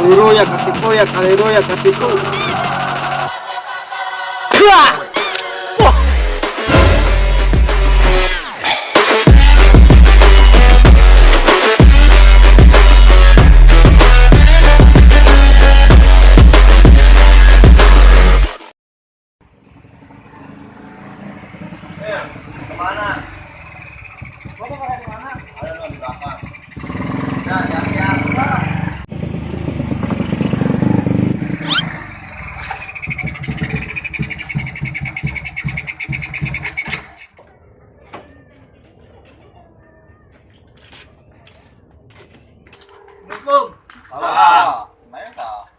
Haleluya katipu ya, haleluya katipu. Wah. Kemana? Ada lu di belakang. Nah, hati-hati ya. Assalamualaikum. Salah. Main tak?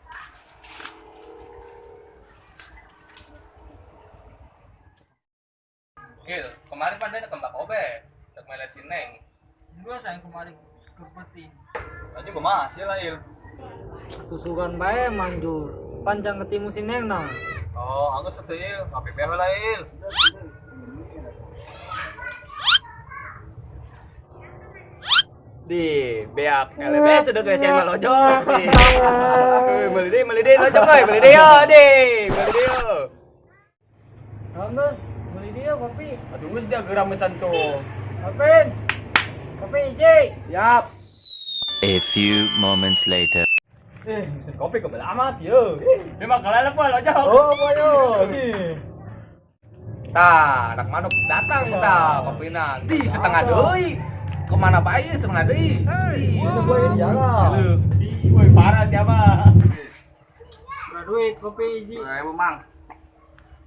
Gil, kemarin pandai nak tembak obe, nak melet si Neng. Gua sayang kemarin kerpetin. Aja gua masih lah, Il. Tusukan bae manjur. Panjang ketemu si Neng nah. Oh, aku satu Il, kopi beho lah, Il. Di beak LB sudah ke SMA lojok. Beli deh lojok oi, beli deh yo deh, beli deh yo. Terus beli dia kopi. Aduh, geus dia geura mesan tuh. Kapin. Kopi hiji. Siap. A few moments later. Eh, mesin kopi kebel amat, yo. Dia mah kalah apa lojok. Oh, apa yo? Tah, anak manuk datang tah kopina. Di setengah deui. Kemana bae setengah deui. Di, Itu gua ini jalan. Di, woi parah siapa? Berapa duit kopi hiji? Ribu mang.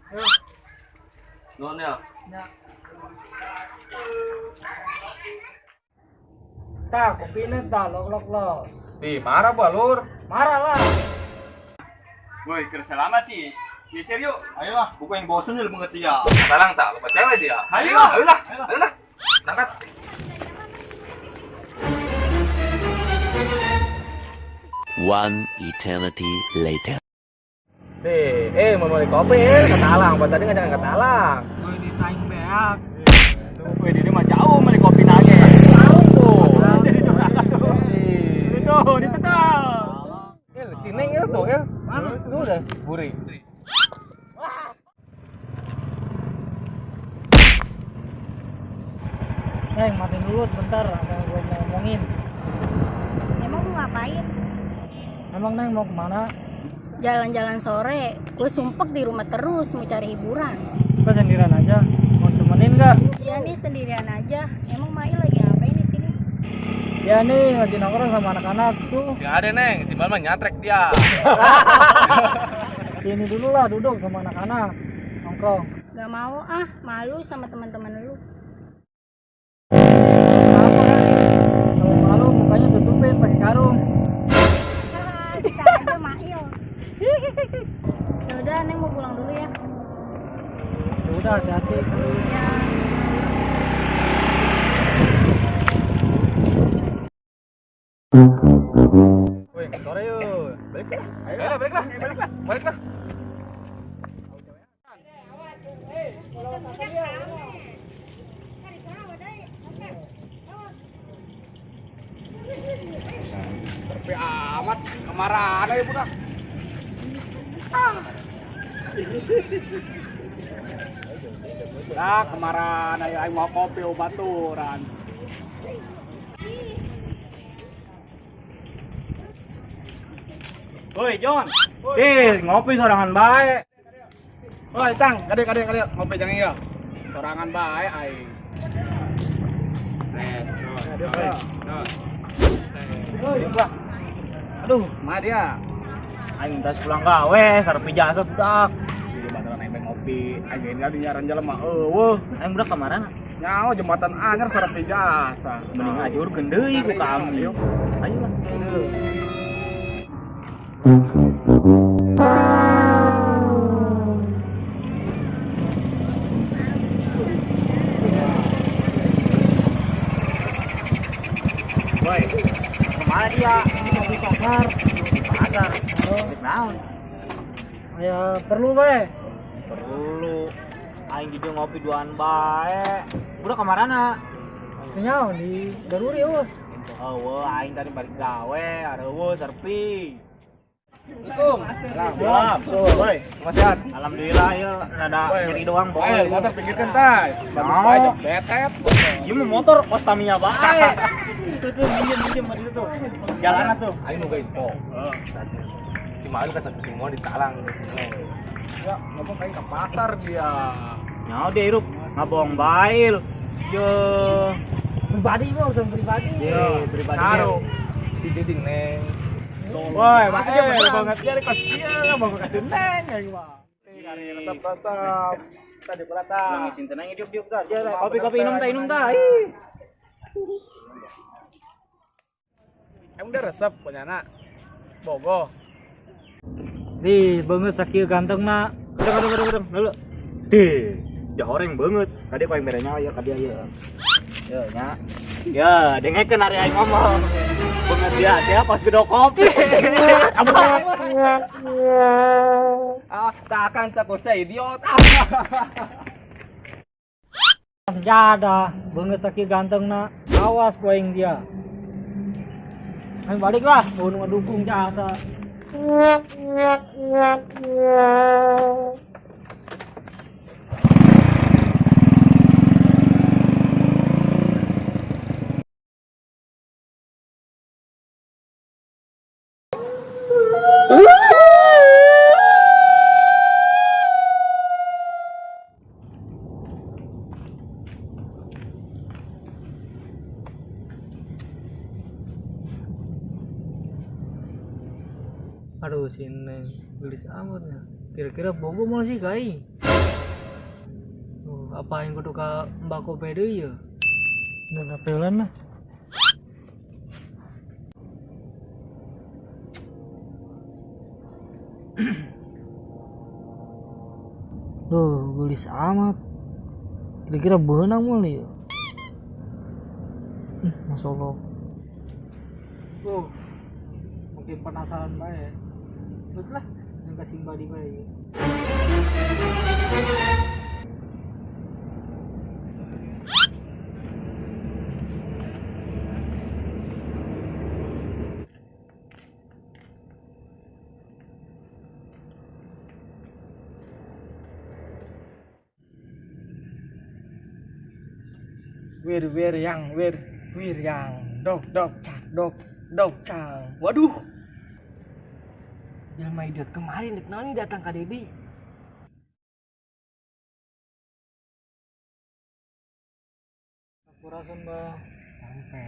Ayo. Nuhun ya. Ya. Tah, kopi tah lok lok los. Di, marah apa lur? Marah lah. Woi, kira selamat sih. Geser yuk. Ayolah, buku yang bosen ya lebih ngerti ya. Talang tak, lupa cewek dia. Ayo lah. Ayolah, ayolah. Berangkat. One eternity later. Deh, mau beli kopi, ke Talang. Buat tadi ngajak ke Talang. Gue ditaing beak. Tuh, weh, dia mah jauh beli kopi nage. Jauh tuh. Tuh. Itu, itu tuh. Il, si Neng itu tuh, Il. Mana? Itu udah, buri. Neng, matiin dulu sebentar, ada yang gue mau ngomongin. Emang mau ngapain? Emang Neng mau kemana? Jalan-jalan sore, gue sumpek di rumah terus mau cari hiburan. Gue sendirian aja. Mau temenin gak? Ya nih sendirian aja. Emang Mai lagi ngapain di sini? Ya nih, lagi nongkrong sama anak-anak tuh. Si ada Neng, si Balma nyatrek dia. Sini dulu lah, duduk sama anak-anak. Nongkrong. Gak mau ah, malu sama teman-teman lu. Apa kali? Kalau malu mukanya tutupin pakai karung. Ah, bisa aja Mail. Ya udah, Neng mau pulang dulu ya. Ya udah, hati-hati. Ya. Woi, sore yuk. Balik lah. Ayolah, balik lah. Balik lah. Balik lah. Tapi amat kemarahan aja budak. Nah, kemarahan ayo aing mau kopi ubaturan. Woi, John. Eh, ngopi sorangan bae. Woi, Tang, kade kade kade ngopi jangan ya. Sorangan bae aing. Aduh, Ma dia. aing tas pulang gawe, sarep jasa budak. Di jembatan aing ngopi, aing ini di nyaran jelema eueuh. Aing budak kemana? Nyaho jembatan anyar sarep jasa. Mending ajur gendeuy ku kami. Ayo lah. Woi, kemana dia? Di pasar. Di pasar. Naon? Ya perlu bae. Perlu. Aing di dieu ngopi duaan bae. Budak kamarana? Nyaho di Daruri eueuh. Eueuh, aing tadi balik gawe, areueuh serpi. Salam. Woi, Mas sehat. alhamdulillah ya rada nyeri doang Ayo, boy. motor pinggirkan tay. Bagus Mau. bae betet. Ieu mah motor kos Tamiya bae. Itu tuh minjem minjem di situ tuh. Jalanan tuh. Ayo nunggu info. Si Malu kata si mau ditalang di sini. Ya, ngomong kayak ke pasar dia. Nyawa dia hirup ngabong bail. Yo. Pribadi mah urusan pribadi. Ye, pribadi. Saru. Si Diding neng. Woi, makanya banget dia kos dia, mau kasih neng aing mah. Kari resep-resep. Tadi berata. Nangis tenang hidup hidup dah. Dia lah, kopi kopi minum tah minum tah. Ih. Emang dia resep punya anak. Bogo. Di banget sakieu ganteng na. Kadang kadang kadang kadang. Lalu. Deh, jahoreng banget. Kade kau yang merenya ya kade ya. Ya nya. Ya, dengekeun ari aing ngomong. Banget dia, dia pas gedok kopi. Ah, tak akan tak usah idiot. Jadah, banget sakieu ganteng na. Awas ku aing dia. Ayo balik lah, mau dukung jasa. Aduh, si Neng gelis amatnya. Kira-kira bogo mau sih kai. Tuh, apa yang kudu ka Mbak Kope deui ya? Udah kapelan lah. Duh, gelis amat. Kira-kira beunang moal ya? Masya Allah. Tuh, mungkin penasaran bae. Terus lah, yang kasih body bae. Wir wir yang wir wir yang dok dok cak dok dok cang. Waduh. Jelema idiot kemarin dek naon datang ka Dedi. Sampurasun, Mbah. Sampai.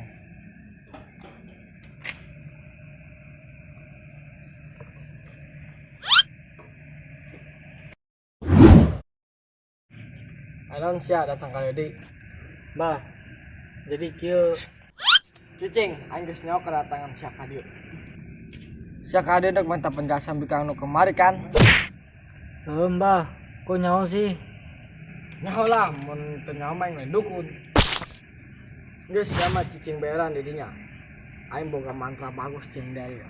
Alon sia datang ka Dedi. Mbah, jadi kieu Cicing, aing geus nyaho kedatangan sia ka dieu. Sia ka dieu dek minta penjelasan bikang nu kemari kan? Heuh, Mbah, kok nyaho sih? Nyaho lah, mun teu nyaho mah aing lain dukun. Geus sia mah cicing beran di dinya. Aing boga mantra bagus jeung dalil.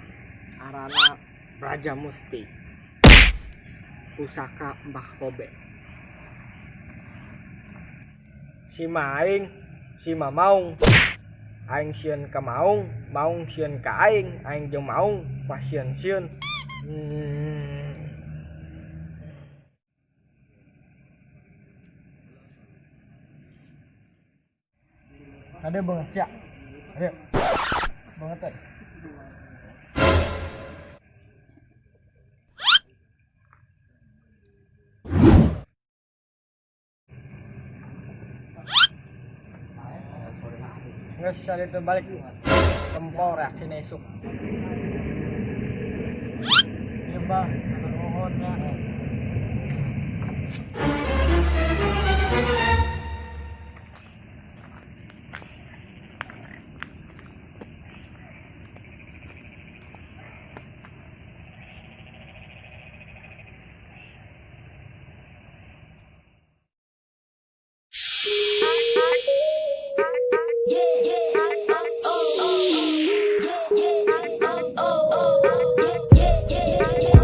Arana Braja Musti. Pusaka Mbah Kobe. Si Maing, si Mamaung. Aing sieun ka Maung, Maung sieun ka aing, aing jeung Maung pas sieun-sieun. Ada banget ya. Ada. Banget teh. Nggak usah itu balik. Tempor reaksi esuk. Iya, Mbah, hatur nuhun ya. Yeah, yeah, oh, oh, yeah, yeah, yeah, yeah.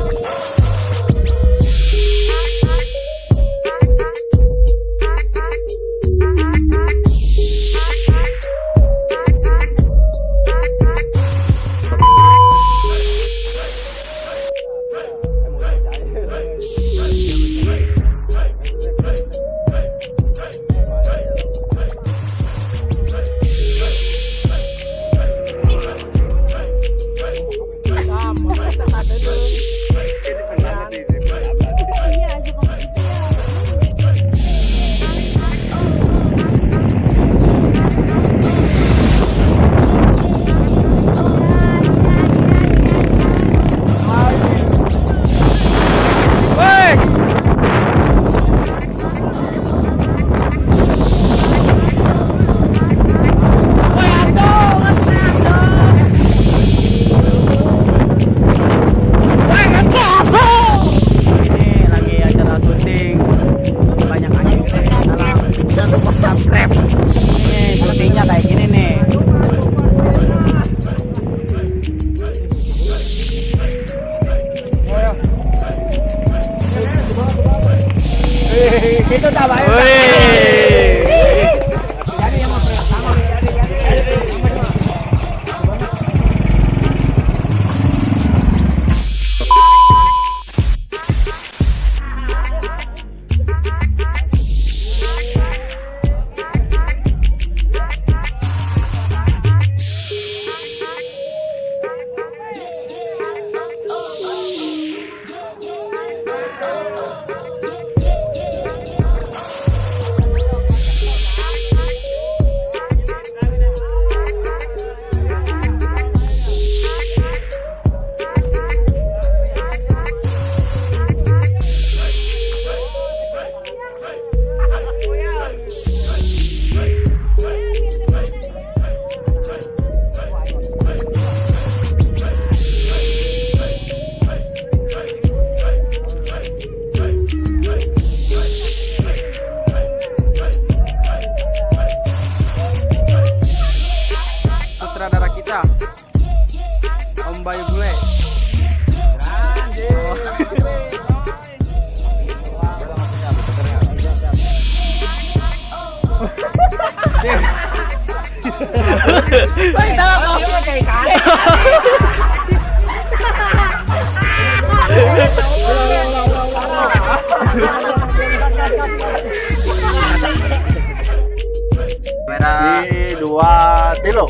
Kamera. Di dua tilu.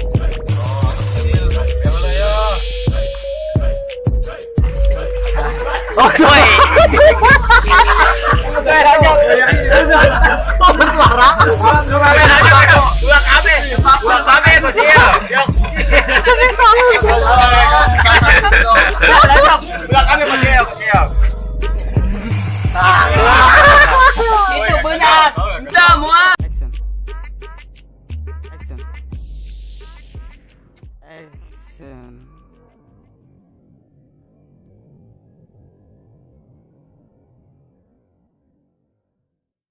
Oh, Woi. Oh, suara. Dua kabeh. Dua kabeh.